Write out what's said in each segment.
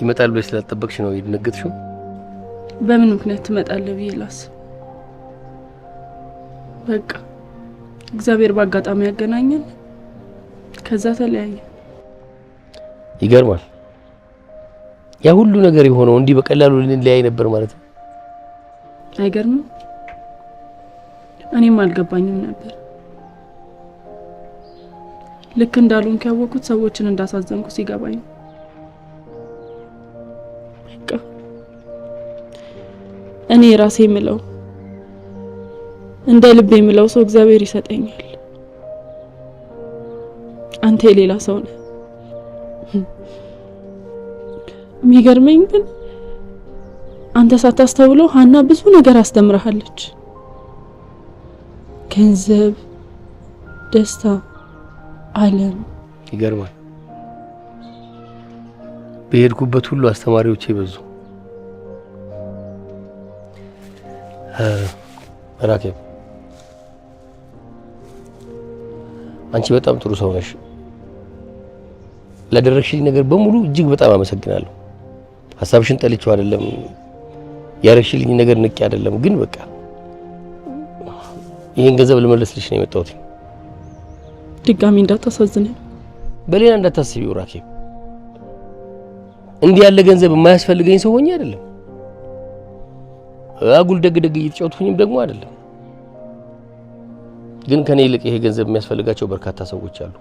ይመጣል ብለሽ ስላልጠበቅሽ ነው የደነገጥሽው? በምን ምክንያት ትመጣለህ ብዬ ላስብ። በቃ እግዚአብሔር በአጋጣሚ ያገናኘን፣ ከዛ ተለያየ። ይገርማል። ያ ሁሉ ነገር የሆነው እንዲህ በቀላሉ ልንለያይ ነበር ማለት ነው። አይገርምም? እኔም አልገባኝም ነበር። ልክ እንዳልሆንኩ ያወቅኩት ሰዎችን እንዳሳዘንኩ ሲገባኝ ነው። በቃ እኔ ራሴ የምለው እንደ ልብ የምለው ሰው እግዚአብሔር ይሰጠኛል። አንተ የሌላ ሰው ነህ። የሚገርመኝ ግን አንተ ሳታስተውለው ሀና ብዙ ነገር አስተምረሃለች። ገንዘብ፣ ደስታ፣ ዓለም። ይገርማል። በሄድኩበት ሁሉ አስተማሪዎቼ በዙ። ራኬብ፣ አንቺ በጣም ጥሩ ሰው ነሽ። ላደረግሽልኝ ነገር በሙሉ እጅግ በጣም አመሰግናለሁ። ሀሳብሽን ጠልቼው አይደለም፣ ያረግሽልኝ ነገር ንቄ አይደለም። ግን በቃ ይሄን ገንዘብ ልመለስልሽ ነው የመጣሁት። ድጋሚ እንዳታሳዝነኝ። በሌላ እንዳታስቢው ራኬብ። እንዲህ ያለ ገንዘብ የማያስፈልገኝ ሰው ሆኜ አይደለም። አጉል ደግ ደግ እየተጫወትኩኝም ደግሞ አይደለም። ግን ከኔ ይልቅ ይሄ ገንዘብ የሚያስፈልጋቸው በርካታ ሰዎች አሉ።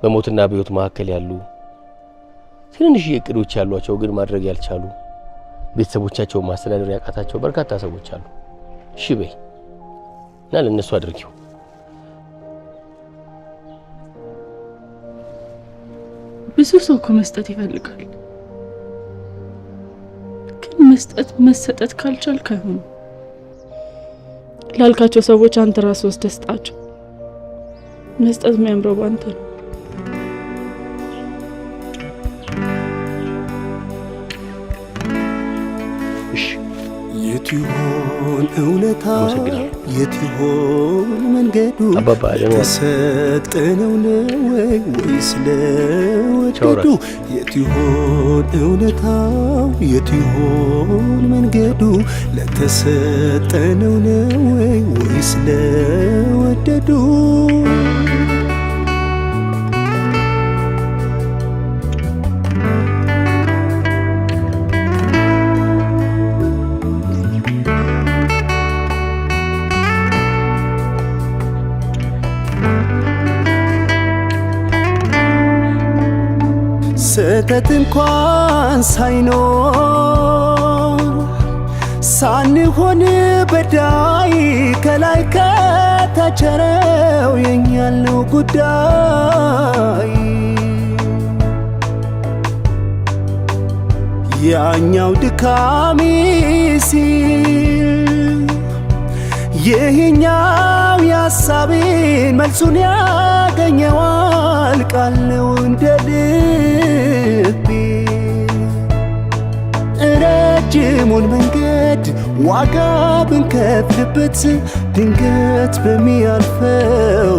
በሞትና በሕይወት መካከል ያሉ፣ ትንንሽ እቅዶች ያሏቸው ግን ማድረግ ያልቻሉ፣ ቤተሰቦቻቸውን ማስተዳደር ያቃታቸው በርካታ ሰዎች አሉ። እሺ በይ እና ለእነሱ አድርጊው። ብዙ ሰው እኮ መስጠት ይፈልጋል፣ ግን መስጠት መሰጠት ካልቻልክ አይሆንም። ላልካቸው ሰዎች አንተ ራስህ ወስደህ ስጣቸው። መስጠት የሚያምረው በአንተ ነው። እሺ። የት ይሆን እውነታ? አመሰግናለሁ። የት ይሆን መንገዱ? አባባ ደህና ዋሉ። ተሰጠነው ነው ወይ ወይስ ለወደዱ? የት ይሆን እውነታው? የት ይሆን መንገዱ? ለተሰጠነው ነው ወይ ወይስ ለወደዱ? ስህተት እንኳን ሳይኖር ሳንሆን በዳይ ከላይ ከተቸረው የኛለው ጉዳይ፣ ያኛው ድካሚ ሲል ይህኛው ያሳቤን መልሱን ያገኘዋል፣ ቃል ነው እንደ ልቤ። ረጅሙን መንገድ ዋጋ ብንከፍልበት ድንገት በሚያልፈው